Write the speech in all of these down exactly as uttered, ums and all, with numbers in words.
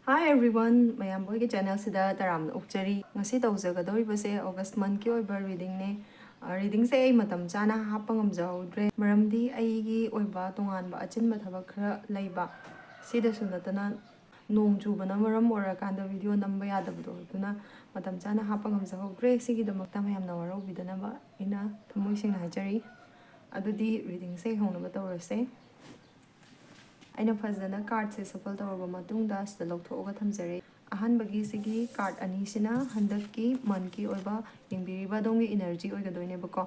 Hi everyone, ꯃꯌꯥꯝ ꯑꯩꯒꯤ ꯆꯦꯅꯦꯜꯁꯤꯗ ꯇꯔꯥꯝꯅ ꯑꯣꯛꯆꯔꯤ꯫ ꯉꯁꯤ ꯇꯧꯖꯒꯗꯧꯔꯤꯕꯁꯦ ꯑꯣꯒꯁ ꯃꯟꯊꯀꯤ ꯑꯣꯏꯕ ꯔꯤꯗꯤꯡꯅꯦ꯫ ꯔꯤꯗꯤꯡꯁꯦ ꯑꯩ ꯃꯇꯝ ꯆꯥꯅ ꯍꯥꯞꯄ ꯉꯝꯖꯍꯧꯗ꯭ꯔꯦ, ꯃꯔꯝꯗꯤ ꯑꯩꯒꯤ ꯑꯣꯏꯕ ꯇꯣꯉꯥꯟꯕ ꯑꯆꯤꯟꯕ ꯊꯕꯛ ꯈꯔ ꯂꯩꯕ꯫ ꯁꯤꯗꯁꯨ ꯅꯠꯇꯅ ꯅꯣꯡ ꯆꯨꯕꯅ ꯃꯔꯝ ꯑꯣꯏꯔꯀꯥꯟꯗ ꯚꯤꯗꯤꯑꯣ ꯅꯝꯕ ꯌꯥꯗꯕꯗꯣ, ꯑꯗꯨꯅ ꯃꯇꯝ ꯆꯥꯅ ꯍꯥꯞꯄ ꯉꯝꯖꯍꯧꯗ꯭ꯔꯦ꯫ ꯁꯤꯒꯤꯗꯃꯛꯇ ꯃꯌꯥꯝꯅ ꯋꯥꯔꯧꯕꯤꯗꯅꯕ ꯑꯩꯅ ꯊꯃꯣꯏ ꯁꯦꯡꯅ ꯍꯥꯏꯖꯔꯤ꯫ ꯑꯗꯨꯗꯤ ꯔꯤꯗꯤꯡꯁꯦ ꯍꯧꯅꯕ ꯇꯧꯔꯁꯦ꯫ ꯑꯩꯅ ꯐꯖꯅ ꯀꯥꯔꯠꯁꯦ ꯁꯐꯜ ꯇꯧꯔꯕ ꯃꯇꯨꯡꯗ ꯁꯤꯗ ꯂꯧꯊꯣꯛꯑꯒ ꯊꯝꯖꯔꯦ꯫ ꯑꯍꯥꯟꯕꯒꯤ ꯁꯤꯒꯤ ꯀꯥꯔꯠ ꯑꯅꯤꯁꯤꯅ ꯍꯟꯗꯛꯀꯤ ꯃꯟꯊꯀꯤ ꯑꯣꯏꯕ ꯌꯦꯡꯕꯤꯔꯤꯕ ꯑꯗꯣꯝꯒꯤ energy ꯑꯣꯏꯒꯗꯣꯏꯅꯦꯕꯀꯣ꯫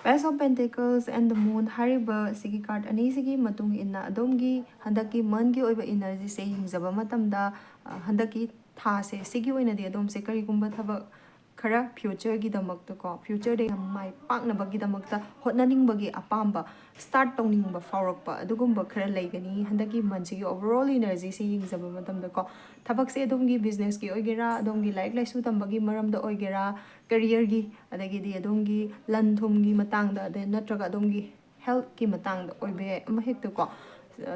Page of Pentacles and the Moon ꯍꯥꯏꯔꯤꯕ ꯁꯤꯒꯤ ꯀꯥꯔꯠ ꯑꯅꯤꯁꯤꯒꯤ ꯃꯇꯨꯡ ꯏꯟꯅ ꯑꯗꯣꯝꯒꯤ ꯍꯟꯗꯛꯀꯤ ꯃꯟꯊꯀꯤ ꯑꯣꯏꯕ ꯏꯅꯔꯖꯤꯁꯦ ꯌꯦꯡꯖꯕ ꯃꯇꯝꯗ, ꯑ, ꯍꯟꯗꯛꯀꯤ ꯊꯥꯁꯦ ꯁꯤꯒꯤ ꯑꯣꯏꯅꯗꯤ ꯑꯗꯣꯝꯁꯦ ꯀꯔꯤꯒꯨꯝꯕ ꯊꯕꯛ ꯈꯔ ꯐ꯭ꯌꯨꯆꯔꯒꯤꯗꯃꯛꯇꯀꯣ, ꯐ꯭ꯌꯨꯆꯔꯗ ꯌꯥꯝ ꯃꯥꯏ ꯄꯥꯛꯅꯕꯒꯤꯗꯃꯛꯇ ꯍꯣꯠꯅꯅꯤꯡꯕꯒꯤ ꯑꯄꯥꯝꯕ, ꯁ꯭ꯇꯥꯔꯠ ꯇꯧꯅꯤꯡꯕ ꯐꯥꯎꯔꯛꯄ, ꯑꯗꯨꯒꯨꯝꯕ ꯈꯔ ꯂꯩꯒꯅꯤ꯫ ꯍꯟꯗꯛꯀꯤ ꯃꯟꯊꯁꯤꯒꯤ ꯑꯣꯚꯔꯑꯣꯜ ꯏꯅꯔꯖꯤꯁꯤ ꯌꯦꯡꯖꯕ ꯃꯇꯝꯗꯀꯣ, ꯊꯕꯛꯁꯦ ꯑꯗꯣꯝꯒꯤ ꯕꯤꯖꯤꯅꯦꯁꯀꯤ ꯑꯣꯏꯒꯦꯔꯥ, ꯑꯗꯣꯝꯒꯤ ꯂꯥꯏꯔꯤꯛ ꯂꯥꯏꯁꯨ ꯇꯝꯕꯒꯤ ꯃꯔꯝꯗ ꯑꯣꯏꯒꯦꯔꯥ, ꯀꯦꯔꯤꯌꯔꯒꯤ, ꯑꯗꯒꯤꯗꯤ ꯑꯗꯣꯝꯒꯤ ꯂꯟ ꯊꯨꯝꯒꯤ ꯃꯇꯥꯡꯗ, ꯑꯗꯩ ꯅꯠꯇ꯭ꯔꯒ ꯑꯗꯣꯝꯒꯤ ꯍꯦꯜꯠꯀꯤ ꯃꯇꯥꯡꯗ ꯑꯣꯏꯕ ꯌꯥꯏ, ꯑꯃ ꯍꯦꯛꯇꯀꯣ꯫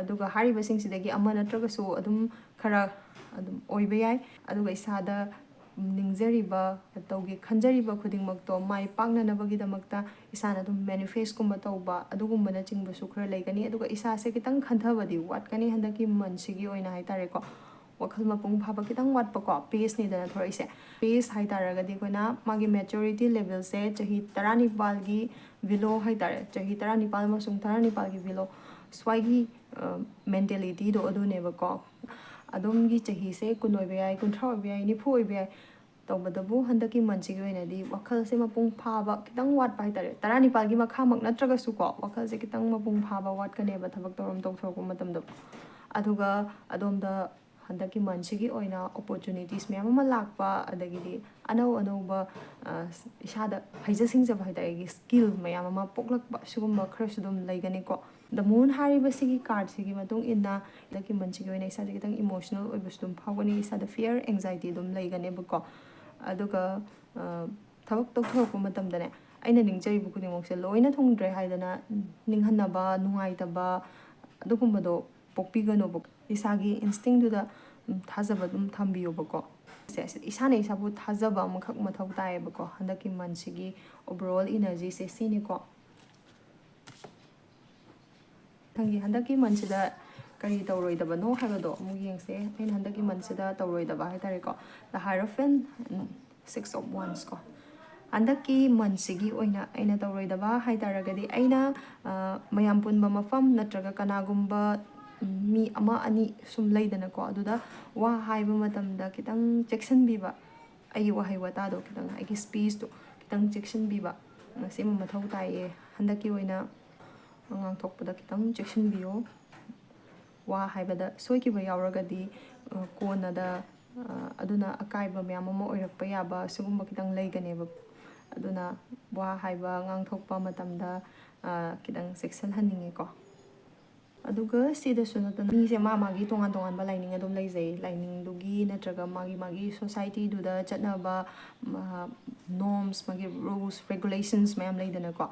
ꯑꯗꯨꯒ ꯍꯥꯏꯔꯤꯕꯁꯤꯡꯁꯤꯗꯒꯤ ꯑꯃ ꯅꯠꯇ꯭ꯔꯒꯁꯨ ꯑꯗꯨꯝ ꯈꯔ ꯑꯗꯨꯝ ꯑꯣꯏꯕ ꯌꯥꯏ꯫ ꯑꯗꯨꯒ ꯏꯁꯥꯗ ꯅꯤꯡꯖꯔꯤꯕ, ꯇꯧꯒꯦ ꯈꯟꯖꯔꯤꯕ ꯈꯨꯗꯤꯡꯃꯛꯇꯣ ꯃꯥꯏ ꯄꯥꯛꯅꯅꯕꯒꯤꯗꯃꯛꯇ ꯏꯁꯥꯅ ꯑꯗꯨꯝ ꯃꯦꯅꯤꯐꯦꯁꯀꯨꯝꯕ ꯇꯧꯕ, ꯑꯗꯨꯒꯨꯝꯕꯅꯆꯤꯡꯕꯁꯨ ꯈꯔ ꯂꯩꯒꯅꯤ꯫ ꯑꯗꯨꯒ ꯏꯁꯥꯁꯦ ꯈꯤꯇꯪ ꯈꯟꯊꯕꯗꯤ ꯋꯥꯠꯀꯅꯤ ꯍꯟꯗꯛꯀꯤ ꯃꯟꯊꯁꯤꯒꯤ ꯑꯣꯏꯅ ꯍꯥꯏꯇꯥꯔꯦꯀꯣ꯫ ꯋꯥꯈꯜ ꯃꯄꯨꯡ ꯐꯥꯕ ꯈꯤꯇꯪ ꯋꯥꯠꯄꯀꯣ, ꯄꯦꯖꯅꯤꯗꯅ ꯊꯣꯔꯛꯏꯁꯦ꯫ ꯄꯦꯖ ꯍꯥꯏꯇꯥꯔꯒꯗꯤ ꯑꯩꯈꯣꯏꯅ ꯃꯥꯒꯤ ꯃꯦꯆꯨꯔꯤꯇꯤ ꯂꯦꯚꯦꯜꯁꯦ ꯆꯍꯤ ꯇꯔꯥꯅꯤꯄꯥꯜꯒꯤ ꯕꯤꯂꯣ ꯍꯥꯏꯇꯥꯔꯦ, ꯆꯍꯤ ꯇꯔꯥꯅꯤꯄꯥꯜ ꯑꯃꯁꯨꯡ ꯇꯔꯥꯅꯤꯄꯥꯜꯒꯤ ꯕꯤꯂꯣ, ꯁ꯭ꯋꯥꯏꯒꯤ ꯃꯦꯟꯇꯦꯂꯤꯇꯤꯗꯣ ꯑꯗꯨꯅꯦꯕꯀꯣ꯫ ꯑꯗꯣꯝꯒꯤ ꯆꯍꯤꯁꯦ ꯀꯨꯟ ꯑꯣꯏꯕ ꯌꯥꯏ, ꯀꯨꯟꯊ꯭ꯔꯥ ꯑꯣꯏꯕ ꯌꯥꯏ, ꯅꯤꯐꯨ ꯑꯣꯏꯕ ꯌꯥꯏ꯫ ꯇꯧꯕꯇꯕꯨ ꯍꯟꯗꯛꯀꯤ ꯃꯟꯊꯁꯤꯒꯤ ꯑꯣꯏꯅꯗꯤ ꯋꯥꯈꯜꯁꯦ ꯃꯄꯨꯡ ꯐꯥꯕ ꯈꯤꯇꯪ ꯋꯥꯠꯄ ꯍꯥꯏꯇꯥꯔꯦ꯫ ꯇꯔꯥꯅꯤꯄꯥꯜꯒꯤ ꯃꯈꯥꯃꯛ ꯅꯠꯇ꯭ꯔꯒꯁꯨꯀꯣ, ꯋꯥꯈꯜꯁꯦ ꯈꯤꯇꯪ ꯃꯄꯨꯡ ꯐꯥꯕ ꯋꯥꯠꯀꯅꯦꯕ ꯊꯕꯛ ꯊꯧꯔꯝ ꯇꯧꯊꯣꯔꯛꯄ ꯃꯇꯝꯗ꯫ ꯑꯗꯨꯒ ꯑꯗꯣꯝꯗ ꯍꯟꯗꯛꯀꯤ ꯃꯟꯊꯁꯤꯒꯤ ꯑꯣꯏꯅ ꯑꯣꯄꯣꯔꯆꯨꯅꯤꯇꯤꯁ ꯃꯌꯥꯝ ꯑꯃ ꯂꯥꯛꯄ, ꯑꯗꯒꯤꯗꯤ ꯑꯅꯧ ꯑꯅꯧꯕ, ꯑ, ꯏꯁꯥꯗ ꯍꯩꯖ ꯁꯤꯡꯖꯕ ꯍꯥꯏꯇꯥꯔꯦ, ꯑꯩꯒꯤ ꯁ꯭ꯀꯤꯜ ꯃꯌꯥꯝ ꯑꯃ ꯄꯣꯛꯂꯛꯄ, ꯁꯤꯒꯨꯝꯕ ꯈꯔꯁꯨ ꯑꯗꯨꯝ ꯂꯩꯒꯅꯤꯀꯣ꯫ The Moon ꯍꯥꯏꯔꯤꯕꯁꯤꯒꯤ ꯀꯥꯔꯠꯁꯤꯒꯤ ꯃꯇꯨꯡ ꯏꯟꯅ ꯍꯟꯗꯛꯀꯤ ꯃꯟꯊꯁꯤꯒꯤ ꯑꯣꯏꯅ ꯏꯁꯥꯁꯦ ꯈꯤꯇꯪ ꯏꯃꯣꯁꯅꯦꯜ ꯑꯣꯏꯕꯁꯨ ꯑꯗꯨꯝ ꯐꯥꯎꯒꯅꯤ, ꯏꯁꯥꯗ ꯐꯤꯌꯔ, ꯑꯦꯡꯖꯥꯏꯇꯤ ꯑꯗꯨꯝ ꯂꯩꯒꯅꯦꯕꯀꯣ꯫ ꯑꯗꯨꯒ, ꯑ, ꯊꯕꯛ ꯇꯧꯊꯣꯔꯛꯄ ꯃꯇꯝꯗꯅꯦ, ꯑꯩꯅ ꯅꯤꯡꯖꯔꯤꯕ ꯈꯨꯗꯤꯡꯃꯛꯁꯦ ꯂꯣꯏꯅ ꯊꯨꯡꯗ꯭ꯔꯦ ꯍꯥꯏꯗꯅ ꯅꯤꯡꯍꯟꯅꯕ, ꯅꯨꯡꯉꯥꯏꯇꯕ, ꯑꯗꯨꯒꯨꯝꯕꯗꯣ ꯄꯣꯛꯄꯤꯒꯅꯣꯕ꯫ ꯏꯁꯥꯒꯤ ꯏꯟꯁꯇꯤꯡꯗꯨꯗ ꯎꯝ, ꯊꯥꯖꯕ ꯑꯗꯨꯝ ꯊꯝꯕꯤꯌꯣꯕꯀꯣ꯫ ꯁꯦ, ꯏꯁꯥꯅ ꯏꯁꯥꯕꯨ ꯊꯥꯖꯕ ꯑꯃꯈꯛ ꯃꯊꯧ ꯇꯥꯏꯌꯦꯕꯀꯣ꯫ ꯍꯟꯗꯛꯀꯤ ꯃꯟꯁꯤꯒꯤ overall energyꯁꯦ ꯁꯤꯅꯤꯀꯣ꯫ ꯅꯪꯒꯤ ꯍꯟꯗꯛꯀꯤ ꯃꯟꯁꯤꯗ ꯀꯔꯤ ꯇꯧꯔꯣꯏꯗꯕꯅꯣ ꯍꯥꯏꯕꯗꯣ ꯑꯃꯨꯛ ꯌꯦꯡꯁꯦ꯫ ꯑꯩꯅ ꯍꯟꯗꯛꯀꯤ ꯃꯟꯁꯤꯗ ꯇꯧꯔꯣꯏꯗꯕ ꯍꯥꯏ ꯇꯥꯔꯦꯀꯣ, the Hierophant, um, Six of Wands ꯀꯣ꯫ ꯍꯟꯗꯛꯀꯤ ꯃꯟꯁꯤꯒꯤ ꯑꯣꯏꯅ ꯑꯩꯅ ꯇꯧꯔꯣꯏꯗꯕ ꯍꯥꯏ ꯇꯥꯔꯒꯗꯤ, ꯑꯩꯅ, ꯑ, ꯃꯌꯥꯝ ꯄꯨꯟꯕ ꯃꯐꯝ ꯅꯠꯇ꯭ꯔꯒ ꯀꯅꯥꯒꯨꯝꯕ, ꯎꯝ, ꯃꯤ ꯑꯃ ꯑꯅꯤ ꯁꯨꯝ ꯂꯩꯗꯅꯀꯣ, ꯑꯗꯨꯗ ꯋꯥ ꯍꯥꯏꯕ ꯃꯇꯝꯗ ꯈꯤꯇꯪ ꯆꯦꯛꯁꯤꯟꯕꯤꯕ, ꯑꯩꯒꯤ ꯋꯥꯍꯩ ꯋꯥꯇꯥꯗꯣ ꯈꯤꯇꯪ, ꯑꯩꯒꯤ speechꯇꯣ ꯈꯤꯇꯪ ꯆꯦꯛꯁꯤꯟꯕꯤꯕ, ꯁꯤꯃ ꯃꯊꯧ ꯇꯥꯏꯌꯦ꯫ ꯍꯟꯗꯛꯀꯤ ꯑꯣꯏꯅ ꯉꯥꯡꯊꯣꯛꯄꯗ ꯈꯤꯇꯪ ꯆꯦꯛꯁꯤꯟꯕꯤꯌꯣ꯫ ꯋꯥ ꯍꯥꯏꯕꯗ ꯁꯣꯏꯈꯤꯕ ꯌꯥꯎꯔꯒꯗꯤ, ꯑ, ꯀꯣꯟꯅꯗ, ꯑ, ꯑꯗꯨꯅ ꯑꯀꯥꯏꯕ ꯃꯌꯥꯝ ꯑꯃ ꯑꯣꯏꯔꯛꯄ ꯌꯥꯕ ꯁꯤꯒꯨꯝꯕ ꯈꯤꯇꯪ ꯂꯩꯒꯅꯦꯕ꯫ ꯑꯗꯨꯅ ꯋꯥ ꯍꯥꯏꯕ, ꯉꯥꯡꯊꯣꯛꯄ ꯃꯇꯝꯗ, ꯑ, ꯈꯤꯇꯪ ꯆꯦꯛꯁꯤꯟꯍꯟꯅꯤꯡꯉꯦꯀꯣ꯫ ꯑꯗꯨꯒ ꯁꯤꯗꯁꯨ ꯅꯠꯇꯅ ꯃꯤꯁꯦ ꯃꯥ ꯃꯥꯒꯤ ꯇꯣꯉꯥꯟ ꯇꯣꯉꯥꯟꯕ ꯂꯥꯏꯅꯤꯡ ꯑꯗꯨꯝ ꯂꯩꯖꯩ꯫ ꯂꯥꯏꯅꯤꯡꯗꯨꯒꯤ ꯅꯠꯇ꯭ꯔꯒ ꯃꯥꯒꯤ ꯃꯥꯒꯤ societyꯗꯨꯗ ꯆꯠꯅꯕ, ꯃ-, norms, ꯃꯥꯒꯤ rules, regulations ꯃꯌꯥꯝ ꯂꯩꯗꯅꯀꯣ꯫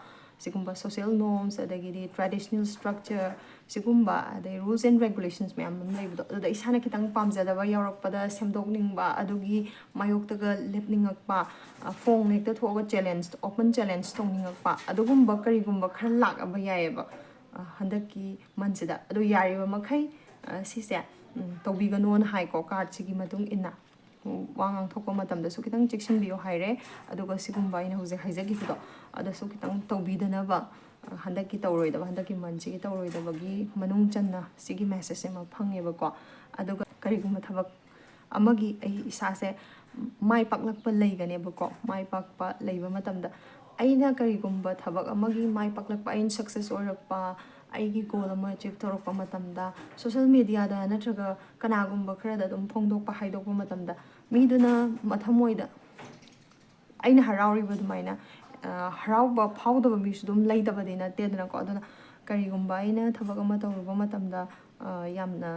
ꯁꯤꯒꯨꯝꯕ social norms, ꯑꯗꯒꯤꯗꯤ traditional structure, ꯁꯤꯒꯨꯝꯕ, ꯑꯗꯩ rules and regulations ꯃꯌꯥꯝ ꯑꯃ ꯂꯩꯕꯗꯣ, ꯑꯗꯨꯗ ꯏꯁꯥꯅ ꯈꯤꯇꯪ ꯄꯥꯝꯖꯗꯕ ꯌꯥꯎꯔꯛꯄꯗ ꯁꯦꯝꯗꯣꯛꯅꯤꯡꯕ, ꯑꯗꯨꯒꯤ ꯃꯥꯌꯣꯛꯇꯒ ꯂꯦꯞꯅꯤꯡꯉꯛꯄ, ꯑ, ꯐꯣꯡꯅ ꯍꯦꯛꯇ ꯊꯣꯛꯑꯒ challenge, open challenge ꯇꯧꯅꯤꯡꯉꯛꯄ, ꯑꯗꯨꯒꯨꯝꯕ ꯀꯔꯤꯒꯨꯝꯕ ꯈꯔ ꯂꯥꯛꯑꯕ ꯌꯥꯏꯑꯕ, ꯑ, ꯍꯟꯗꯛꯀꯤ ꯃꯟꯁꯤꯗ꯫ ꯑꯗꯣ ꯌꯥꯔꯤꯕ ꯃꯈꯩ, ꯑ, ꯁꯤꯁꯦ, ꯎꯝ, ꯇꯧꯕꯤꯒꯅꯣꯅ ꯍꯥꯏꯀꯣ, cardꯁꯤꯒꯤ ꯃꯇꯨꯡ ꯏꯟꯅ꯫ ꯋꯥ ꯉꯥꯡꯊꯣꯛꯄ ꯃꯇꯝꯗꯁꯨ ꯈꯤꯇꯪ ꯆꯦꯛꯁꯤꯟꯕꯤꯌꯣ ꯍꯥꯏꯔꯦ꯫ ꯑꯗꯨꯒ ꯁꯤꯒꯨꯝꯕ ꯑꯩꯅ ꯍꯧꯖꯤꯛ ꯍꯥꯏꯖꯈꯤꯕꯗꯣ, ꯑꯗꯨꯁꯨ ꯈꯤꯇꯪ ꯇꯧꯕꯤꯗꯅꯕ, ꯑ, ꯍꯟꯗꯛꯀꯤ ꯇꯧꯔꯣꯏꯗꯕ, ꯍꯟꯗꯛꯀꯤ ꯃꯟꯁꯤꯒꯤ ꯇꯧꯔꯣꯏꯗꯕꯒꯤ ꯃꯅꯨꯡ ꯆꯟꯅ ꯁꯤꯒꯤ message ꯑꯃ ꯐꯪꯉꯦꯕꯀꯣ꯫ ꯑꯗꯨꯒ ꯀꯔꯤꯒꯨꯝꯕ ꯊꯕꯛ ꯑꯃꯒꯤ ꯑꯩ ꯏꯁꯥꯁꯦ ꯃꯥꯏ ꯄꯥꯛꯂꯛꯄ ꯂꯩꯒꯅꯦꯕꯀꯣ, ꯃꯥꯏ ꯄꯥꯛꯄ ꯂꯩꯕ ꯃꯇꯝꯗ ꯑꯩꯅ ꯀꯔꯤꯒꯨꯝꯕ ꯊꯕꯛ ꯑꯃꯒꯤ ꯃꯥꯏ ꯄꯥꯛꯂꯛꯄ, ꯑꯩꯅ success ꯑꯣꯏꯔꯛꯄ, ꯑꯩꯒꯤ goal ꯑꯃ achieve ꯇꯧꯔꯛꯄ ꯃꯇꯝꯗ social mediaꯗ ꯅꯠꯇ꯭ꯔꯒ ꯀꯅꯥꯒꯨꯝꯕ ꯈꯔꯗ ꯑꯗꯨꯝ ꯐꯣꯡꯗꯣꯛꯄ, ꯍꯥꯏꯗꯣꯛꯄ ꯃꯇꯝꯗ ꯃꯤꯗꯨꯅ ꯃꯊꯃꯣꯏꯗ ꯑꯩꯅ ꯍꯔꯥꯎꯔꯤꯕ ꯑꯗꯨꯃꯥꯏꯅ, ꯑ, ꯍꯔꯥꯎꯕ ꯐꯥꯎꯗꯕ ꯃꯤꯁꯨ ꯑꯗꯨꯝ ꯂꯩꯇꯕꯗꯤ ꯅꯠꯇꯦꯗꯅꯀꯣ꯫ ꯑꯗꯨꯅ ꯀꯔꯤꯒꯨꯝꯕ ꯑꯩꯅ ꯊꯕꯛ ꯑꯃ ꯇꯧꯔꯨꯕ ꯃꯇꯝꯗ, ꯑ, ꯌꯥꯝꯅ,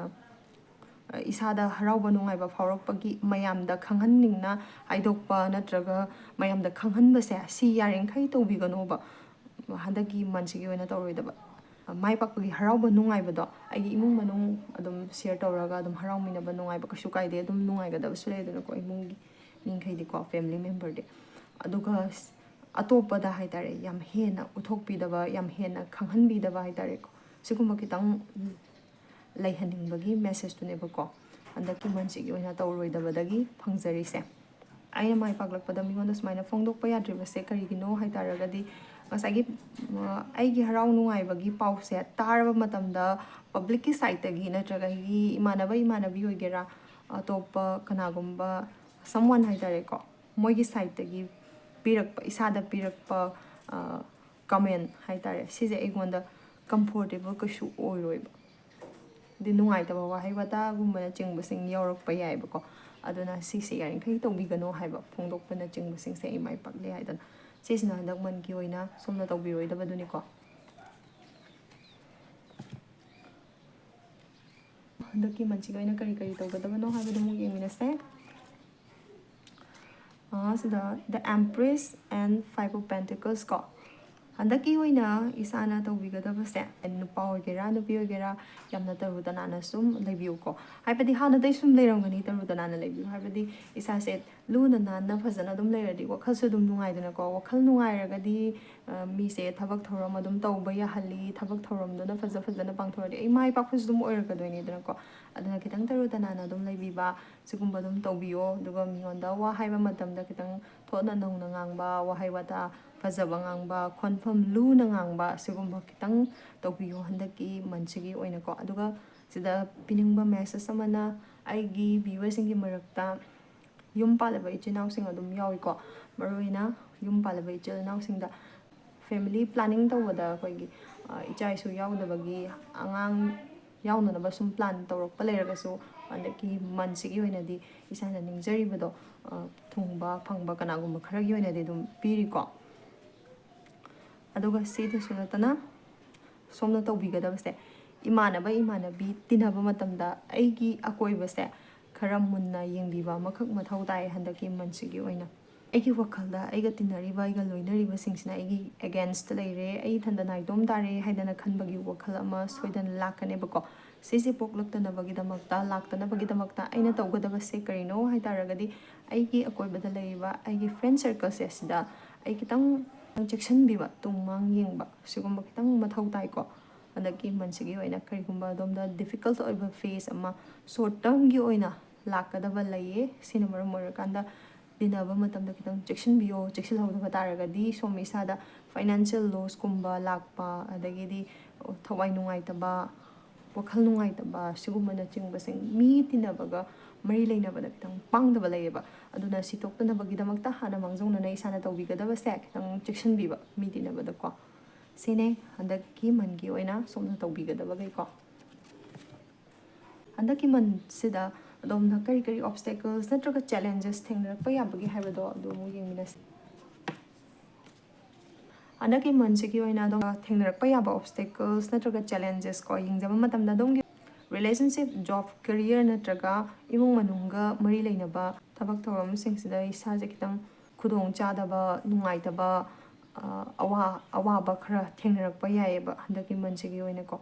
ꯑ, ꯏꯁꯥꯗ ꯍꯔꯥꯎꯕ ꯅꯨꯡꯉꯥꯏꯕ ꯐꯥꯎꯔꯛꯄꯒꯤ ꯃꯌꯥꯝꯗ ꯈꯪꯍꯟꯅꯤꯡꯅ ꯍꯥꯏꯗꯣꯛꯄ ꯅꯠꯇ꯭ꯔꯒ ꯃꯌꯥꯝꯗ ꯈꯪꯍꯟꯕꯁꯦ, ꯁꯤ ꯌꯥꯔꯤꯈꯩ ꯇꯧꯕꯤꯒꯅꯣꯕ꯫ ꯍꯟꯗꯛꯀꯤ ꯃꯟꯁꯤꯒꯤ ꯑꯣꯏꯅ ꯇꯧꯔꯣꯏꯗꯕ꯫ ꯃꯥꯏ ꯄꯥꯛꯄꯒꯤ ꯍꯔꯥꯎꯕ ꯅꯨꯡꯉꯥꯏꯕꯗꯣ ꯑꯩꯒꯤ ꯏꯃꯨꯡ ꯃꯅꯨꯡ ꯑꯗꯨꯝ ꯁꯤꯌꯔ ꯇꯧꯔꯒ ꯑꯗꯨꯝ ꯍꯔꯥꯎꯃꯤꯟꯅꯕ ꯅꯨꯡꯉꯥꯏꯕ ꯀꯩꯁꯨ ꯀꯥꯏꯗꯦ꯫ ꯑꯗꯨꯝ ꯅꯨꯡꯉꯥꯏꯒꯗꯕꯁꯨ ꯂꯩꯗꯅꯀꯣ, ꯏꯃꯨꯡꯒꯤ ꯃꯤꯈꯩꯗꯤꯀꯣ, ꯐꯦꯃꯤꯂꯤ ꯃꯦꯝꯕꯔꯗꯤ꯫ ꯑꯗꯨꯒ ꯑꯇꯣꯞꯄꯗ ꯍꯥꯏ ꯇꯥꯔꯦ, ꯌꯥꯝ ꯍꯦꯟꯅ ꯎꯠꯊꯣꯛꯄꯤꯗꯕ, ꯌꯥꯝ ꯍꯦꯟꯅ ꯈꯪꯍꯟꯕꯤꯗꯕ ꯍꯥꯏ ꯇꯥꯔꯦꯀꯣ, ꯁꯤꯒꯨꯝꯕ ꯈꯤꯇꯪ ꯂꯩꯍꯟꯅꯤꯡꯕꯒꯤ ꯃꯦꯁꯦꯖꯇꯨꯅꯦꯕꯀꯣ ꯍꯟꯗꯛꯀꯤ ꯃꯟꯁꯤꯒꯤ ꯑꯣꯏꯅ ꯇꯧꯔꯣꯏꯗꯕꯗꯒꯤ ꯐꯪꯖꯔꯤꯁꯦ꯫ ꯑꯩꯅ ꯃꯥꯏ ꯄꯥꯛꯂꯛꯄꯗ ꯃꯤꯉꯣꯟꯗ ꯁꯨꯃꯥꯏꯅ ꯐꯣꯡꯗꯣꯛꯄ ꯌꯥꯗ꯭ꯔꯤꯕꯁꯦ ꯀꯔꯤꯒꯤꯅꯣ ꯍꯥꯏ ꯇꯥꯔꯒꯗꯤ, ꯉꯁꯥꯏꯒꯤ ꯑꯩꯒꯤ ꯍꯔꯥꯎ ꯅꯨꯡꯉꯥꯏꯕꯒꯤ ꯄꯥꯎꯁꯦ ꯇꯥꯔꯕ ꯃꯇꯝꯗ ꯄꯕ꯭ꯂꯤꯛꯀꯤ ꯁꯥꯏꯠꯇꯒꯤ ꯅꯠꯇ꯭ꯔꯒ ꯑꯩꯒꯤ ꯏꯃꯥꯟꯅꯕ ꯏꯃꯥꯟꯅꯕꯤ ꯑꯣꯏꯒꯦꯔꯥ, ꯑꯇꯣꯞꯄ ꯀꯅꯥꯒꯨꯝꯕ someone ꯍꯥꯏ ꯇꯥꯔꯦꯀꯣ, ꯃꯣꯏꯒꯤ ꯁꯥꯏꯠꯇꯒꯤ ꯄꯤꯔꯛꯄ, ꯏꯁꯥꯗ ꯄꯤꯔꯛꯄ ꯀꯃꯦꯟ ꯍꯥꯏ ꯇꯥꯔꯦ, ꯁꯤꯁꯦ ꯑꯩꯉꯣꯟꯗ ꯀꯝꯐꯣꯔꯇꯦꯕꯜ ꯀꯩꯁꯨ ꯑꯣꯏꯔꯣꯏꯕ꯫ ꯍꯥꯏꯗꯤ ꯅꯨꯡꯉꯥꯏꯇꯕ ꯋꯥꯍꯩ ꯋꯥꯇꯥꯒꯨꯝꯕꯅꯆꯤꯡꯕꯁꯤꯡ ꯌꯥꯎꯔꯛꯄ ꯌꯥꯏꯑꯕꯀꯣ꯫ ꯑꯗꯨꯅ ꯁꯤꯁꯦ ꯌꯥꯔꯤꯈꯩ ꯇꯧꯕꯤꯒꯅꯣ ꯍꯥꯏꯕ, ꯐꯣꯡꯗꯣꯛꯄꯅꯆꯤꯡꯕꯁꯤꯡꯁꯦ ꯏꯃꯥ ꯏꯄꯥꯛꯂꯦ ꯍꯥꯏꯗꯅ꯫ ꯁꯤꯁꯤꯅ ꯍꯟꯗꯛ ꯃꯟꯒꯤ ꯑꯣꯏꯅ ꯁꯣꯝꯅ ꯇꯧꯕꯤꯔꯣꯏꯗꯕꯗꯨꯅꯤꯀꯣ꯫ ꯍꯟꯗꯛꯀꯤ ꯃꯟꯁꯤꯒꯤ ꯑꯣꯏꯅ ꯀꯔꯤ ꯀꯔꯤ ꯇꯧꯒꯗꯕꯅꯣ ꯍꯥꯏꯕꯗꯨ ꯑꯃꯨꯛ ꯌꯦꯡꯃꯤꯟꯅꯁꯦ꯫ ꯁꯤꯗ The Empress and Five of Pentacles ꯀꯣ꯫ ꯍꯟꯗꯛꯀꯤ ꯑꯣꯏꯅ ꯏꯁꯥꯅ ꯇꯧꯕꯤꯒꯗꯕꯁꯦ, ꯅꯨꯄꯥ ꯑꯣꯏꯒꯦꯔꯥ ꯅꯨꯄꯤ ꯑꯣꯏꯒꯦꯔꯥ, ꯌꯥꯝꯅ ꯇꯔꯨ ꯇꯅꯥꯟꯅ ꯁꯨꯝ ꯂꯩꯕꯤꯌꯨꯀꯣ꯫ ꯍꯥꯏꯕꯗꯤ ꯍꯥꯟꯅꯗꯩ ꯁꯨꯝ ꯂꯩꯔꯝꯒꯅꯤ, ꯇꯔꯨ ꯇꯅꯥꯟꯅ ꯂꯩꯕꯤꯌꯨ꯫ ꯍꯥꯏꯕꯗꯤ ꯏꯁꯥꯁꯦ ꯂꯨꯅ ꯅꯥꯟꯅ ꯐꯖꯅ ꯑꯗꯨꯝ ꯂꯩꯔꯗꯤ ꯋꯥꯈꯜꯁꯨ ꯑꯗꯨꯝ ꯅꯨꯡꯉꯥꯏꯗꯅꯀꯣ꯫ ꯋꯥꯈꯜ ꯅꯨꯡꯉꯥꯏꯔꯒꯗꯤ ꯃꯤꯁꯦ ꯊꯕꯛ ꯊꯧꯔꯝ ꯑꯗꯨꯝ ꯇꯧꯕ ꯌꯥꯍꯜꯂꯤ, ꯊꯕꯛ ꯊꯧꯔꯝꯗꯨꯅ ꯐꯖ ꯐꯖꯅ ꯄꯥꯡꯊꯣꯔꯛꯑꯗꯤ ꯑꯩ ꯃꯥꯏ ꯄꯥꯛꯄꯁꯨ ꯑꯗꯨꯝ ꯑꯣꯏꯔꯛꯀꯗꯣꯏꯅꯤꯗꯅꯀꯣ꯫ ꯑꯗꯨꯅ ꯈꯤꯇꯪ ꯇꯔꯨ ꯇꯅꯥꯟꯅ ꯑꯗꯨꯝ ꯂꯩꯕꯤꯕ, ꯁꯤꯒꯨꯝꯕ ꯑꯗꯨꯝ ꯇꯧꯕꯤꯌꯣ꯫ ꯑꯗꯨꯒ ꯃꯤꯉꯣꯟꯗ ꯋꯥ ꯍꯥꯏꯕ ꯃꯇꯝꯗ ꯈꯤꯇꯪ ꯊꯣꯠꯅ ꯅꯧꯅ ꯉꯥꯡꯕ, ꯋꯥꯍꯩ ꯋꯥꯇꯥ ꯐꯖꯕ ꯉꯥꯡꯕ, ꯈꯣꯟꯐꯝ ꯂꯨꯅ ꯉꯥꯡꯕ, ꯁꯤꯒꯨꯝꯕ ꯈꯤꯇꯪ ꯇꯧꯕꯤꯌꯣ ꯍꯟꯗꯛꯀꯤ ꯃꯟꯁꯤꯒꯤ ꯑꯣꯏꯅꯀꯣ꯫ ꯑꯗꯨꯒ ꯁꯤꯗ ꯄꯤꯅꯤꯡꯕ ꯃꯦꯁꯦꯖ ꯑꯃꯅ, ꯑꯩꯒꯤ ꯚ꯭ꯌꯨꯋꯔꯁꯤꯡꯒꯤ ꯃꯔꯛꯇ ꯌꯨꯝ ꯄꯥꯜꯂꯕ ꯏꯆꯤꯜ ꯏꯅꯥꯎꯁꯤꯡ ꯑꯗꯨꯝ ꯌꯥꯎꯏꯀꯣ꯫ ꯃꯔꯨꯑꯣꯏꯅ ꯌꯨꯝ ꯄꯥꯜꯂꯕ ꯏꯆꯤꯜ ꯏꯅꯥꯎꯁꯤꯡꯗ ꯐꯦꯃꯤꯂꯤ ꯄ꯭ꯂꯥꯅꯤꯡ ꯇꯧꯕꯗ ꯑꯩꯈꯣꯏꯒꯤ ꯏꯆꯥ ꯏꯁꯨ ꯌꯥꯎꯗꯕꯒꯤ, ꯑꯉꯥꯡ ꯌꯥꯎꯅꯅꯕ ꯁꯨꯝ ꯄ꯭ꯂꯥꯟ ꯇꯧꯔꯛꯄ ꯂꯩꯔꯒꯁꯨ, ꯍꯟꯗꯛꯀꯤ ꯃꯟꯁꯤꯒꯤ ꯑꯣꯏꯅꯗꯤ ꯏꯁꯥꯅ ꯅꯤꯡꯖꯔꯤꯕꯗꯣ ꯊꯨꯡꯕ ꯐꯪꯕ ꯀꯅꯥꯒꯨꯝꯕ ꯈꯔꯒꯤ ꯑꯣꯏꯅꯗꯤ ꯑꯗꯨꯝ ꯄꯤꯔꯤꯀꯣ꯫ ꯑꯗꯨꯒ ꯁꯤꯗꯁꯨ ꯅꯠꯇꯅ ꯁꯣꯝꯅ ꯇꯧꯕꯤꯒꯗꯕꯁꯦ, ꯏꯃꯥꯟꯅꯕ ꯏꯃꯥꯟꯅꯕꯤ ꯇꯤꯟꯅꯕ ꯃꯇꯝꯗ ꯑꯩꯒꯤ ꯑꯀꯣꯏꯕꯁꯦ ꯈꯔ ꯃꯨꯟꯅ ꯌꯦꯡꯕꯤꯕ ꯑꯃꯈꯛ ꯃꯊꯧ ꯇꯥꯏ ꯍꯟꯗꯛꯀꯤ ꯃꯟꯁꯤꯒꯤ ꯑꯣꯏꯅ꯫ ꯑꯩꯒꯤ ꯋꯥꯈꯜꯗ ꯑꯩꯒ ꯇꯤꯟꯅꯔꯤꯕ, ꯑꯩꯒ ꯂꯣꯏꯅꯔꯤꯕꯁꯤꯡꯁꯤꯅ ꯑꯩꯒꯤ against ꯂꯩꯔꯦ, ꯑꯩ ꯏꯊꯟꯇ ꯅꯥꯏꯇꯣꯝ ꯇꯥꯔꯦ ꯍꯥꯏꯗꯅ ꯈꯟꯕꯒꯤ ꯋꯥꯈꯜ ꯑꯃ ꯁꯣꯏꯗꯅ ꯂꯥꯛꯀꯅꯦꯕꯀꯣ꯫ ꯁꯤꯁꯦ ꯄꯣꯛꯂꯛꯇꯅꯕꯒꯤꯗꯃꯛꯇ, ꯂꯥꯛꯇꯅꯕꯒꯤꯗꯃꯛꯇ ꯑꯩꯅ ꯇꯧꯒꯗꯕꯁꯦ ꯀꯔꯤꯅꯣ ꯍꯥꯏ ꯇꯥꯔꯒꯗꯤ, ꯑꯩꯒꯤ ꯑꯀꯣꯏꯕꯗ ꯂꯩꯔꯤꯕ ꯑꯩꯒꯤ friend circleꯁꯦ, ꯑꯁꯤꯗ ꯑꯩ ꯈꯤꯇꯪ ꯆꯦꯛꯁꯤꯟꯕꯤꯕ, ꯇꯨꯡ ꯃꯥꯡ ꯌꯦꯡꯕ, ꯁꯤꯒꯨꯝꯕ ꯈꯤꯇꯪ ꯃꯊꯧ ꯇꯥꯏꯀꯣ꯫ ꯍꯟꯗꯛꯀꯤ monthꯁꯤꯒꯤ ꯑꯣꯏꯅ ꯀꯔꯤꯒꯨꯝꯕ ꯑꯗꯣꯝꯗ difficult ꯑꯣꯏꯕ phase ꯑꯃ short termꯒꯤ ꯑꯣꯏꯅ ꯂꯥꯛꯀꯗꯕ ꯂꯩꯌꯦ꯫ ꯁꯤꯅ ꯃꯔꯝ ꯑꯣꯏꯔꯀꯥꯟꯗ ꯇꯤꯟꯅꯕ ꯃꯇꯝꯗ ꯈꯤꯇꯪ ꯆꯦꯛꯁꯤꯟꯕꯤꯌꯣ꯫ ꯆꯦꯛꯁꯤꯜꯍꯧꯗꯕ ꯇꯥꯔꯒꯗꯤ ꯁꯣꯝ ꯏꯁꯥꯗ financial lossꯀꯨꯝꯕ ꯂꯥꯛꯄ, ꯑꯗꯒꯤꯗꯤ ꯊꯋꯥꯏ ꯅꯨꯡꯉꯥꯏꯇꯕ, ꯋꯥꯈꯜ ꯅꯨꯡꯉꯥꯏꯇꯕ, ꯁꯤꯒꯨꯝꯕꯅꯆꯤꯡꯕꯁꯤꯡ, ꯃꯤ ꯇꯤꯟꯅꯕꯒ ꯃꯔꯤ ꯂꯩꯅꯕꯗ ꯈꯤꯇꯪ ꯄꯥꯡꯗꯕ ꯂꯩꯌꯦꯕ꯫ ꯑꯗꯨꯅ ꯁꯤ ꯊꯣꯛꯇꯅꯕꯒꯤꯗꯃꯛꯇ ꯍꯥꯟꯅ ꯃꯥꯡꯖꯧꯅꯅ ꯏꯁꯥꯅ ꯇꯧꯕꯤꯒꯗꯕꯁꯦ ꯈꯤꯇꯪ ꯆꯦꯛꯁꯤꯟꯕꯤꯕ ꯃꯤ ꯇꯤꯟꯅꯕꯗꯀꯣ꯫ ꯁꯤꯅꯦ ꯍꯟꯗꯛꯀꯤ monthꯀꯤ ꯑꯣꯏꯅ ꯁꯣꯝꯅ ꯇꯧꯕꯤꯒꯗꯕꯈꯩꯀꯣ꯫ ꯍꯟꯗꯛꯀꯤ monthꯁꯤꯗ ꯑꯗꯣꯝꯅ ꯀꯔꯤ ꯀꯔꯤ obstacles ꯅꯠꯇ꯭ꯔꯒ challenges ꯊꯦꯡꯅꯔꯛꯄ ꯌꯥꯕꯒꯦ ꯍꯥꯏꯕꯗꯣ ꯑꯗꯨ ꯑꯃꯨꯛ ꯌꯦꯡꯃꯤꯟꯅꯁꯤ꯫ ꯍꯟꯗꯛꯀꯤ monthꯁꯤꯒꯤ ꯑꯣꯏꯅ ꯑꯗꯣꯝ ꯊꯦꯡꯅꯔꯛꯄ ꯌꯥꯕ obstacles ꯅꯠꯇ꯭ꯔꯒ challengesꯀꯣ ꯌꯦꯡꯖꯕ ꯃꯇꯝꯗ, ꯑꯗꯣꯝꯒꯤ relationship, job, career ꯅꯠꯇ꯭ꯔꯒ ꯏꯃꯨꯡ ꯃꯅꯨꯡꯒ ꯃꯔꯤ ꯂꯩꯅꯕ ꯊꯕꯛ ꯊꯧꯔꯝꯁꯤꯡꯁꯤꯗ ꯏꯁꯥꯁꯦ ꯈꯤꯇꯪ ꯈꯨꯗꯣꯡ ꯆꯥꯗꯕ, ꯅꯨꯡꯉꯥꯏꯇꯕ, ꯑ, ꯑꯋꯥ-, ꯑꯋꯥꯕ ꯈꯔ ꯊꯦꯡꯅꯔꯛꯄ ꯌꯥꯏꯌꯦꯕ ꯍꯟꯗꯛꯀꯤ monthꯁꯤꯒꯤ ꯑꯣꯏꯅꯀꯣ꯫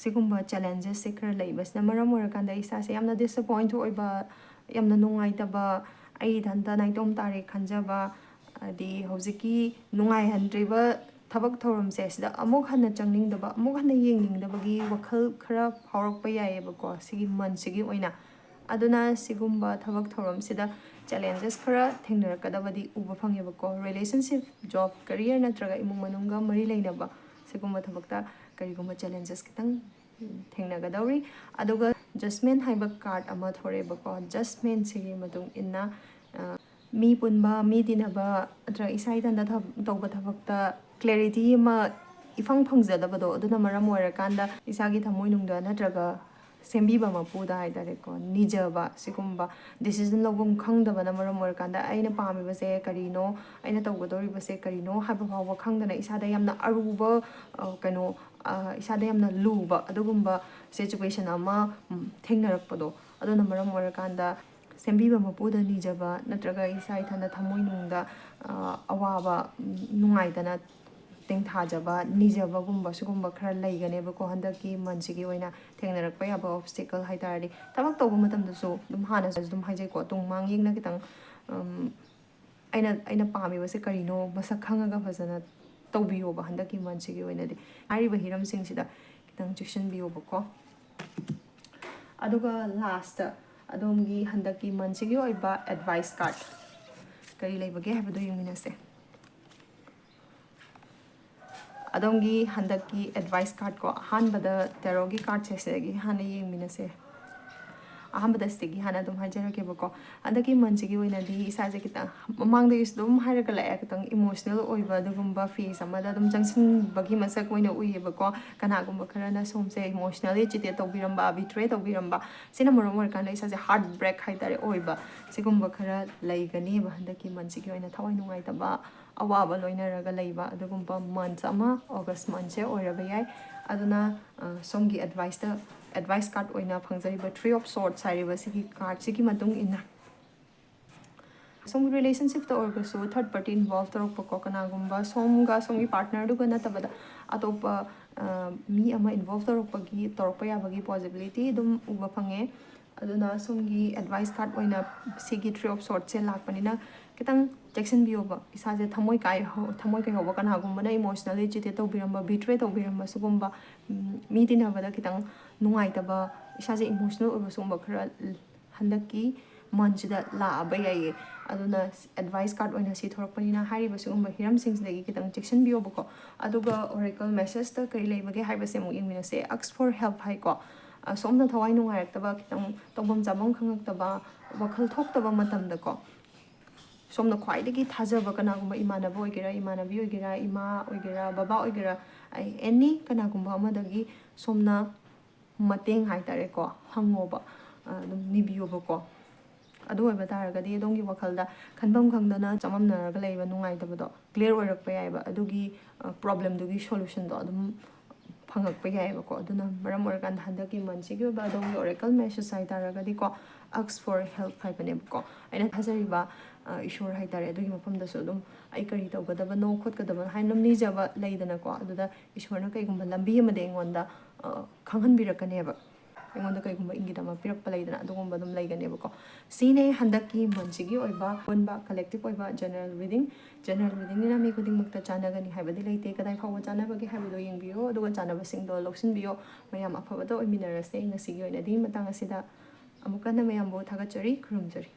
ꯁꯤꯒꯨꯝꯕ challengesꯁꯦ ꯈꯔ ꯂꯩꯕꯁꯤꯅ ꯃꯔꯝ ꯑꯣꯏꯔꯀꯥꯟꯗ ꯏꯁꯥꯁꯦ ꯌꯥꯝꯅ disappoint ꯑꯣꯏꯕ, ꯌꯥꯝꯅ ꯅꯨꯡꯉꯥꯏꯇꯕ, ꯑꯩ ꯏꯊꯟꯇ ꯅꯥꯏꯇꯣꯝ ꯇꯥꯔꯦ ꯈꯟꯖꯕ, ꯍꯥꯏꯗꯤ ꯍꯧꯖꯤꯛꯀꯤ ꯅꯨꯡꯉꯥꯏꯍꯟꯗ꯭ꯔꯤꯕ ꯊꯕꯛ ꯊꯧꯔꯝꯁꯦ ꯁꯤꯗ ꯑꯃꯨꯛ ꯍꯟꯅ ꯆꯪꯅꯤꯡꯗꯕ, ꯑꯃꯨꯛ ꯍꯟꯅ ꯌꯦꯡꯅꯤꯡꯗꯕꯒꯤ ꯋꯥꯈꯜ ꯈꯔ ꯐꯥꯎꯔꯛꯄ ꯌꯥꯏꯌꯦꯕꯀꯣ, ꯁꯤꯒꯤ monthꯁꯤꯒꯤ ꯑꯣꯏꯅ꯫ ꯑꯗꯨꯅ ꯁꯤꯒꯨꯝꯕ ꯊꯕꯛ ꯊꯧꯔꯝꯁꯤꯗ challenges ꯈꯔ ꯊꯦꯡꯅꯔꯛꯀꯗꯕꯗꯤ ꯎꯕ ꯐꯪꯉꯦꯕꯀꯣ꯫ Relationship, job, career ꯅꯠꯇ꯭ꯔꯒ ꯏꯃꯨꯡ ꯃꯅꯨꯡꯒ ꯃꯔꯤ ꯂꯩꯅꯕ ꯁꯤꯒꯨꯝꯕ ꯊꯕꯛꯇ ꯀꯔꯤꯒꯨꯝꯕ challenges ꯈꯤꯇꯪ ꯊꯦꯡꯅꯒꯗꯧꯔꯤ꯫ ꯑꯗꯨꯒ Judgment ꯍꯥꯏꯕ card ꯑꯃ ꯊꯣꯔꯛꯑꯦꯕꯀꯣ꯫ Judgmentꯁꯤꯒꯤ ꯃꯇꯨꯡ ꯏꯟꯅ, ꯑ, ꯃꯤ ꯄꯨꯟꯕ, ꯃꯤ ꯇꯤꯟꯅꯕ ꯅꯠꯇ꯭ꯔꯒ ꯏꯁꯥ ꯏꯊꯟꯗ ꯊꯕ-, ꯇꯧꯕ ꯊꯕꯛꯇ clarity ꯑꯃ ꯏꯐꯪ ꯐꯪꯖꯗꯕꯗꯣ, ꯑꯗꯨꯅ ꯃꯔꯝ ꯑꯣꯏꯔꯀꯥꯟꯗ ꯏꯁꯥꯒꯤ ꯊꯃꯣꯏꯅꯨꯡꯗ ꯅꯠꯇ꯭ꯔꯒ ꯁꯦꯝꯕꯤꯕ ꯃꯄꯨꯗ ꯍꯥꯏꯇꯥꯔꯦꯀꯣ, ꯅꯤꯖꯕ, ꯁꯤꯒꯨꯝꯕ decision ꯂꯧꯐꯝ ꯈꯪꯗꯕꯅ ꯃꯔꯝ ꯑꯣꯏꯔꯀꯥꯟꯗ ꯑꯩꯅ ꯄꯥꯝꯃꯤꯕꯁꯦ ꯀꯔꯤꯅꯣ, ꯑꯩꯅ ꯇꯧꯒꯗꯧꯔꯤꯕꯁꯦ ꯀꯔꯤꯅꯣ ꯍꯥꯏꯕ ꯐꯥꯎꯕ ꯈꯪꯗꯅ ꯏꯁꯥꯗ ꯌꯥꯝꯅ ꯑꯔꯨꯕ, ꯑ, ꯀꯩꯅꯣ, ꯑ, ꯏꯁꯥꯗ ꯌꯥꯝꯅ ꯂꯨꯕ ꯑꯗꯨꯒꯨꯝꯕ situation ꯑꯃ, ꯎꯝ, ꯊꯦꯡꯅꯔꯛꯄꯗꯣ, ꯑꯗꯨꯅ ꯃꯔꯝ ꯑꯣꯏꯔꯀꯥꯟꯗ ꯁꯦꯝꯕꯤꯕ ꯃꯄꯨꯗ ꯅꯤꯖꯕ ꯅꯠꯇ꯭ꯔꯒ ꯏꯁꯥ ꯏꯊꯟꯗ ꯊꯃꯣꯏꯅꯨꯡꯗ ꯑꯋꯥꯕ, ꯅꯨꯡꯉꯥꯏꯇꯅ ꯇꯦꯡꯊꯥꯖꯕ, ꯅꯤꯖꯕꯒꯨꯝꯕ ꯁꯤꯒꯨꯝꯕ ꯈꯔ ꯂꯩꯒꯅꯦꯕꯀꯣ ꯍꯟꯗꯛꯀꯤ ꯃꯟꯁꯤꯒꯤ ꯑꯣꯏꯅ꯫ ꯊꯦꯡꯅꯔꯛꯄ ꯌꯥꯕ ꯑꯣꯞꯁꯇꯤꯀꯜ ꯍꯥꯏ ꯇꯥꯔꯗꯤ, ꯊꯕꯛ ꯇꯧꯕ ꯃꯇꯝꯗꯁꯨ ꯑꯗꯨꯝ, ꯍꯥꯟꯅꯁꯨ ꯑꯗꯨꯝ ꯍꯥꯏꯖꯩꯀꯣ, ꯇꯨꯡ ꯃꯥꯡ ꯌꯦꯡꯅ ꯈꯤꯇꯪ, ꯎꯝ, ꯑꯩꯅ ꯑꯩꯅ ꯄꯥꯝꯃꯤꯕꯁꯦ ꯀꯔꯤꯅꯣ ꯃꯁꯛ ꯈꯪꯉꯒ ꯐꯖꯅ ꯇꯧꯕꯤꯌꯣꯕ ꯍꯟꯗꯛꯀꯤ ꯃꯟꯁꯤꯒꯤ ꯑꯣꯏꯅꯗꯤ꯫ ꯍꯥꯏꯔꯤꯕ ꯍꯤꯔꯝꯁꯤꯡꯁꯤꯗ ꯈꯤꯇꯪ ꯆꯦꯛꯁꯤꯟꯕꯤꯌꯣꯕꯀꯣ꯫ ꯑꯗꯨꯒ ꯂꯥꯁꯇ ꯑꯗꯣꯝꯒꯤ ꯍꯟꯗꯛꯀꯤ ꯃꯟꯁꯤꯒꯤ ꯑꯣꯏꯕ ꯑꯦꯗꯚꯥꯏꯁ ꯀꯥꯔꯠ ꯀꯔꯤ ꯂꯩꯕꯒꯦ ꯍꯥꯏꯕꯗꯣ ꯌꯦꯡꯃꯤꯟꯅꯁꯦ꯫ ꯑꯗꯣꯝꯒꯤ ꯍꯟꯗꯛꯀꯤ ꯑꯦꯗꯚꯥꯏꯁ ꯀꯥꯔꯠ ꯀꯣ, ꯑꯍꯥꯟꯕꯗ ꯇꯦꯔꯣꯒꯤ ꯀꯥꯔꯠꯁꯦ ꯁꯤꯗꯒꯤ ꯍꯥꯟꯅ ꯌꯦꯡꯃꯤꯟꯅꯁꯦ꯫ ꯑꯍꯥꯟꯕꯗ ꯁꯤꯗꯒꯤ ꯍꯥꯟꯅ ꯑꯗꯨꯝ ꯍꯥꯏꯖꯔꯛꯀꯦꯕꯀꯣ꯫ ꯍꯟꯗꯛꯀꯤ ꯃꯟꯁꯤꯒꯤ ꯑꯣꯏꯅꯗꯤ ꯏꯁꯥꯁꯦ ꯈꯤꯇꯪ, ꯃꯃꯥꯡꯗꯒꯤꯁꯨ ꯑꯗꯨꯝ ꯍꯥꯏꯔꯒ ꯂꯥꯛꯑꯦ, ꯈꯤꯇꯪ ꯏꯃꯣꯁꯅꯦꯜ ꯑꯣꯏꯕ ꯑꯗꯨꯒꯨꯝꯕ ꯐꯦꯁ ꯑꯃꯗ ꯑꯗꯨꯝ ꯆꯪꯁꯤꯟꯕꯒꯤ ꯃꯁꯛ ꯑꯣꯏꯅ ꯎꯏꯌꯦꯕꯀꯣ꯫ ꯀꯅꯥꯒꯨꯝꯕ ꯈꯔꯅ ꯁꯣꯝꯁꯦ ꯏꯃꯣꯁꯅꯦꯜꯂꯤ ꯆꯤꯇꯦꯠ ꯇꯧꯕꯤꯔꯝꯕ, ꯕꯤꯇ꯭ꯔꯦ ꯇꯧꯕꯤꯔꯝꯕ, ꯁꯤꯅ ꯃꯔꯝ ꯑꯣꯏꯔꯀꯥꯟꯗ ꯏꯁꯥꯁꯦ ꯍꯥꯔꯠ ꯕ꯭ꯔꯦꯛ ꯍꯥꯏꯇꯥꯔꯦ ꯑꯣꯏꯕ, ꯁꯤꯒꯨꯝꯕ ꯈꯔ ꯂꯩꯒꯅꯦꯕ ꯍꯟꯗꯛꯀꯤ ꯃꯟꯁꯤꯒꯤ ꯑꯣꯏꯅ꯫ ꯊꯋꯥꯏ ꯅꯨꯡꯉꯥꯏꯇꯕ, ꯑꯋꯥꯕ ꯂꯣꯏꯅꯔꯒ ꯂꯩꯕ ꯑꯗꯨꯒꯨꯝꯕ ꯃꯟꯁ ꯑꯃ ꯑꯣꯒꯁ ꯃꯟꯁꯁꯦ ꯑꯣꯏꯔꯕ ꯌꯥꯏ꯫ ꯑꯗꯨꯅ ꯑ, ꯁꯣꯝꯒꯤ ꯑꯦꯗꯚꯥꯏꯁꯇ, ꯑꯦꯗꯚꯥꯏꯁ ꯀꯥꯔꯠ ꯑꯣꯏꯅ ꯐꯪꯖꯔꯤꯕ ꯊ꯭ꯔꯤ ꯑꯣꯐ ꯁꯣꯔꯠꯁ ꯍꯥꯏꯔꯤꯕ ꯁꯤꯒꯤ ꯀꯥꯔꯠꯁꯤꯒꯤ ꯃꯇꯨꯡ ꯏꯟꯅ, ꯁꯣꯝꯒꯤ ꯔꯤꯂꯦꯁꯟꯁꯤꯞꯇ ꯑꯣꯏꯔꯒꯁꯨ ꯊꯥꯔꯠ ꯄꯥꯔꯇꯤ ꯏꯟꯚꯣꯜꯕ ꯇꯧꯔꯛꯄꯀꯣ, ꯀꯅꯥꯒꯨꯝꯕ ꯁꯣꯝꯒ ꯁꯣꯝꯒꯤ ꯄꯥꯔꯠꯅꯔꯗꯨꯒ ꯅꯠꯇꯕꯗ ꯑꯇꯣꯞꯄ, ꯑ, ꯃꯤ ꯑꯃ ꯏꯟꯚꯣꯜꯕ ꯇꯧꯔꯛꯄꯒꯤ, ꯇꯧꯔꯛꯄ ꯌꯥꯕꯒꯤ ꯄꯣꯁꯤꯕꯤꯂꯤꯇꯤ ꯑꯗꯨꯝ ꯎꯕ ꯐꯪꯉꯦ꯫ ꯑꯗꯨꯅ ꯁꯣꯝꯒꯤ ꯑꯦꯗꯚꯥꯏꯁ ꯀꯥꯔꯠ ꯑꯣꯏꯅ ꯁꯤꯒꯤ ꯊ꯭ꯔꯤ ꯑꯣꯐ ꯁꯣꯔꯠꯁꯦ ꯂꯥꯛꯄꯅꯤꯅ ꯈꯤꯇꯪ ꯆꯦꯛꯁꯤꯟꯕꯤꯌꯣꯕ꯫ ꯏꯁꯥꯁꯦ ꯊꯃꯣꯏ ꯀꯥꯏꯍꯧ-, ꯊꯃꯣꯏ ꯀꯥꯏꯍꯧꯕ, ꯀꯅꯥꯒꯨꯝꯕꯅ ꯏꯃꯣꯁꯅꯦꯜꯂꯤ ꯆꯤꯇꯦꯠ ꯇꯧꯕꯤꯔꯝꯕ, ꯕꯤꯇ꯭ꯔꯦ ꯇꯧꯕꯤꯔꯝꯕ, ꯁꯤꯒꯨꯝꯕ, ꯎꯝ, ꯃꯤ ꯇꯤꯟꯅꯕꯗ ꯈꯤꯇꯪ ꯅꯨꯡꯉꯥꯏꯇꯕ, ꯏꯁꯥꯁꯦ ꯏꯃꯣꯁꯅꯦꯜ ꯑꯣꯏꯕ ꯁꯤꯒꯨꯝꯕ ꯈꯔ ꯍꯟꯗꯛꯀꯤ ꯃꯟꯁꯤꯗ ꯂꯥꯛꯑꯕ ꯌꯥꯏꯌꯦ꯫ ꯑꯗꯨꯅ ꯑꯦꯗꯚꯥꯏꯁ ꯀꯥꯔꯠ ꯑꯣꯏꯅ ꯁꯤ ꯊꯣꯔꯛꯄꯅꯤꯅ ꯍꯥꯏꯔꯤꯕ ꯁꯤꯒꯨꯝꯕ ꯍꯤꯔꯝꯁꯤꯡꯁꯤꯗꯒꯤ ꯈꯤꯇꯪ ꯆꯦꯛꯁꯤꯟꯕꯤꯌꯣꯕꯀꯣ꯫ ꯑꯗꯨꯒ ꯑꯣꯔꯦꯀꯜ ꯃꯦꯁꯦꯖꯇ ꯀꯔꯤ ꯂꯩꯕꯒꯦ ꯍꯥꯏꯕꯁꯦ ꯑꯃꯨꯛ ꯌꯦꯡꯃꯤꯟꯅꯁꯦ꯫ Ask for help ꯍꯥꯏꯀꯣ꯫ ꯑ, ꯁꯣꯝꯅ ꯊꯋꯥꯏ ꯅꯨꯡꯉꯥꯏꯔꯛꯇꯕ, ꯈꯤꯇꯪ ꯇꯧꯐꯝ ꯆꯥꯐꯝ ꯈꯪꯉꯛꯇꯕ, ꯋꯥꯈꯜ ꯊꯣꯛꯇꯕ ꯃꯇꯝꯗꯀꯣ, ꯁꯣꯝꯅ ꯈ꯭ꯋꯥꯏꯗꯒꯤ ꯊꯥꯖꯕ ꯀꯅꯥꯒꯨꯝꯕ ꯏꯃꯥꯟꯅꯕ ꯑꯣꯏꯒꯦꯔꯥ, ꯏꯃꯥꯟꯅꯕꯤ ꯑꯣꯏꯒꯦꯔꯥ, ꯏꯃꯥ ꯑꯣꯏꯒꯦꯔꯥ, ꯕꯕꯥ ꯑꯣꯏꯒꯦꯔꯥ, ꯑꯦꯅꯤ ꯀꯅꯥꯒꯨꯝꯕ ꯑꯃꯗꯒꯤ ꯁꯣꯝꯅ ꯃꯇꯦꯡ ꯍꯥꯏꯇꯥꯔꯦꯀꯣ, ꯍꯪꯉꯣꯕ, ꯑ, ꯑꯗꯨꯝ ꯅꯤꯕꯤꯌꯣꯕꯀꯣ꯫ ꯑꯗꯨ ꯑꯣꯏꯕ ꯇꯥꯔꯒꯗꯤ ꯑꯗꯣꯝꯒꯤ ꯋꯥꯈꯜꯗ ꯈꯟꯐꯝ ꯈꯪꯗꯅ ꯆꯃꯝꯅꯔꯒ ꯂꯩꯕ ꯅꯨꯡꯉꯥꯏꯇꯕꯗꯣ ꯀ꯭ꯂꯤꯌꯥꯔ ꯑꯣꯏꯔꯛꯄ ꯌꯥꯏꯑꯕ꯫ ꯑꯗꯨꯒꯤ, ꯑ, ꯄ꯭ꯔꯣꯕ꯭ꯂꯦꯝꯗꯨꯒꯤ ꯁꯣꯂꯨꯁꯟꯗꯣ ꯑꯗꯨꯝ ꯐꯪꯉꯛꯄ ꯌꯥꯏꯑꯕꯀꯣ꯫ ꯑꯗꯨꯅ ꯃꯔꯝ ꯑꯣꯏꯔꯀꯥꯟꯗ ꯍꯟꯗꯛꯀꯤ ꯃꯟꯁꯤꯒꯤ ꯑꯣꯏꯕ ꯑꯗꯣꯝꯒꯤ oracle message high ꯇꯥꯔꯒꯗꯤꯀꯣ, ask for help ꯍꯥꯏꯕꯅꯦꯕꯀꯣ꯫ ꯑꯩꯅ ꯊꯥꯖꯔꯤꯕ ꯏꯁꯣꯔ ꯍꯥꯏ ꯇꯥꯔꯦ, ꯑꯗꯨꯒꯤ ꯃꯐꯝꯗꯁꯨ ꯑꯗꯨꯝ ꯑꯩ ꯀꯔꯤ ꯇꯧꯒꯗꯕꯅꯣ ꯈꯣꯠꯀꯗꯕꯅꯣ ꯍꯥꯏꯅ ꯑꯗꯨꯝ ꯅꯤꯖꯕ ꯂꯩꯗꯅꯀꯣ꯫ ꯑꯗꯨꯗ ꯏꯁꯣꯔꯅ ꯀꯩꯒꯨꯝꯕ ꯂꯝꯕꯤ ꯑꯃꯗꯤ ꯑꯩꯉꯣꯟꯗ ꯈꯪꯍꯟꯕꯤꯔꯛꯀꯅꯦꯕ꯫ ꯑꯩꯉꯣꯟꯗ ꯀꯩꯒꯨꯝꯕ ꯏꯪꯒꯤꯠ ꯑꯃ ꯄꯤꯔꯛꯄ ꯂꯩꯗꯅ, ꯑꯗꯨꯒꯨꯝꯕ ꯑꯗꯨꯝ ꯂꯩꯒꯅꯦꯕꯀꯣ꯫ ꯁꯤꯅꯦ ꯍꯟꯗꯛꯀꯤ ꯃꯟꯁꯤꯒꯤ ꯑꯣꯏꯕ ꯑꯄꯨꯟꯕ collective ꯑꯣꯏꯕ general reading꯫ General readingꯅꯤꯅ ꯃꯤ ꯈꯨꯗꯤꯡꯃꯛꯇ ꯆꯥꯟꯅꯒꯅꯤ ꯍꯥꯏꯕꯗꯤ ꯂꯩꯇꯦ꯫ ꯀꯗꯥꯏ ꯐꯥꯎꯕ ꯆꯥꯟꯅꯕꯒꯦ ꯍꯥꯏꯕꯗꯣ ꯌꯦꯡꯕꯤꯌꯣ, ꯑꯗꯨꯒ ꯆꯥꯟꯅꯕꯁꯤꯡꯗꯣ ꯂꯧꯁꯤꯟꯕꯤꯌꯣ꯫ ꯃꯌꯥꯝ ꯑꯐꯕꯗ ꯑꯣꯏꯃꯤꯟꯅꯔꯁꯦ꯫ ꯉꯁꯤꯒꯤ ꯑꯣꯏꯅꯗꯤ ꯃꯇꯥꯡ ꯑꯁꯤꯗ ꯑꯃꯨꯛ ꯍꯟꯅ ꯃꯌꯥꯝꯕꯨ ꯊꯥꯒꯠꯆꯔꯤ, ꯈꯨꯔꯨꯝꯖꯔꯤ꯫